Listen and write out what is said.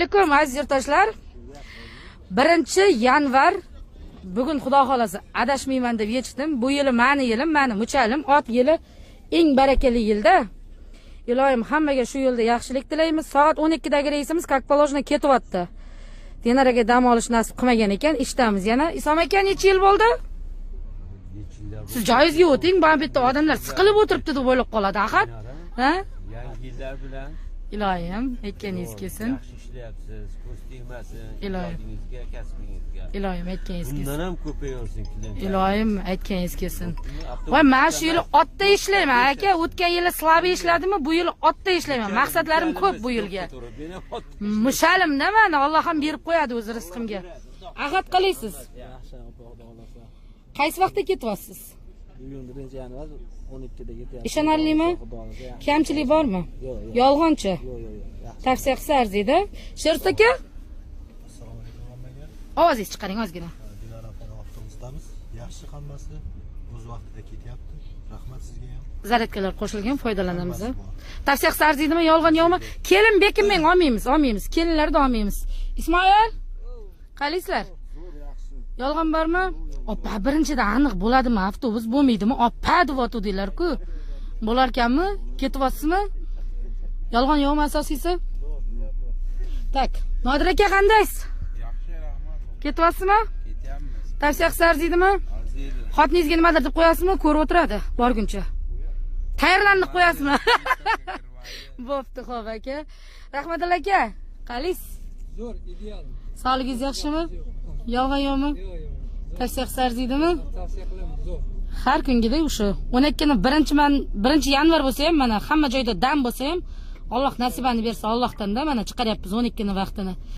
Alaykum, aziz yurtdoshlar. 1-yanvar bugun, Xudo xolasa, adashmayman deb yetishdim. Bu yili mani yilim, mani muchalim, ot yili, eng barakali yilda. Iloyim, hammaga shu yilda yaxshilik tilaymiz. Soat 12dagi reysimiz, как положено, ketyapti. Dinaraga dam olish nasib qilmagan ekan, ishdamiz yana. Isom aka, necha yil bo'ldi? Siz joyingizga o'ting, mana bu yerda odamlar siqilib o'tiribdi deb o'ylab qoladi, Ahad. Ha? Yangi yillar bilan. Iloyim, aytganingiz kelsin. Yaxshi ishlayapsiz, ko'z tegmasin. Iloyim. Ijodingizga, kasbingizga. Iloyim, aytganingiz kelsin. Bundan ham ko'payaversin клиент. Iloyim, aytganingiz kelsin. Voy, mana shu yili otda ishlayman, aka. O'tgan yili слабый ishladimmi, bu yili otda ishlayman. Maqsadlarim ko'p bu yilga. Mushalimda mana Alloh ham berib qo'yadi o'zi rizqimga. Ahad, qalaysiz? Yaxshi, Xudo xohlasa. Qaysi vaqtda ketyapsiz? Bugun 1-yanvar, 12da ketyapmiz. Ishonarlimi? Xudo xohlasa, yaxshi. Kamchilik bormi? Yo'q. Yolg'onchi? Yo'q. Yaxshi. Tavsiya qilsa arziydi. Sheruz aka? Assalomu alaykum hammaga. Ovozingizni chiqaring ozgina. Dinara opani avtobusdamiz. Yaxshi, hammasi o'z vaqtida ketyapti. Rahmat sizga ham. Zaryadkalar qo'shilgan, foydalanamiz. Hammasi bor. Tavsiya qilsa arziydi, yolg'on yo'qmi? Kelin bekinmang, olmaymiz, olmaymiz. Kelinlarni olmaymiz. Ismoil? Qalaysizlar? Yolg'on bormi? Opa, birinchida aniq bo'ladimi, avtobus bo'lmaydimi? Opa deyotgandinglar-ku. Bo'larkanmi? Ketyapsizmi? Yolg'on yo'qmi asosiysi? Так, Nodir aka, qandaysiz? Yaxshi, rahmat. Ketyapsizmi? Ketyapmiz. Tavsiya qilsa arziydimi? Arziydi. Xotiningizga nimadir deb qo'yasizmi? Ko'rib o'tiradi borguncha. Tayyorlanib qo'yasizmi? Bo'pti, xo'p aka. Rahmatilla aka, qalaysiz? Zo'r, ideal. Sog'ligingiz yaxshimi? Yolg'on yo'qmi? Yo'q. Tavsiya qilsa arziydimi? Tavsiya qilaman, zo'r. Har kungidek o'sha 12ni birinchi, man 1-yanvar bo'lsa ham, mana hamma joyda dam bo'lsa ham, Alloh nasibani bersa, Allohdan-da, mana chiqaryapmiz 12ni vaqtini.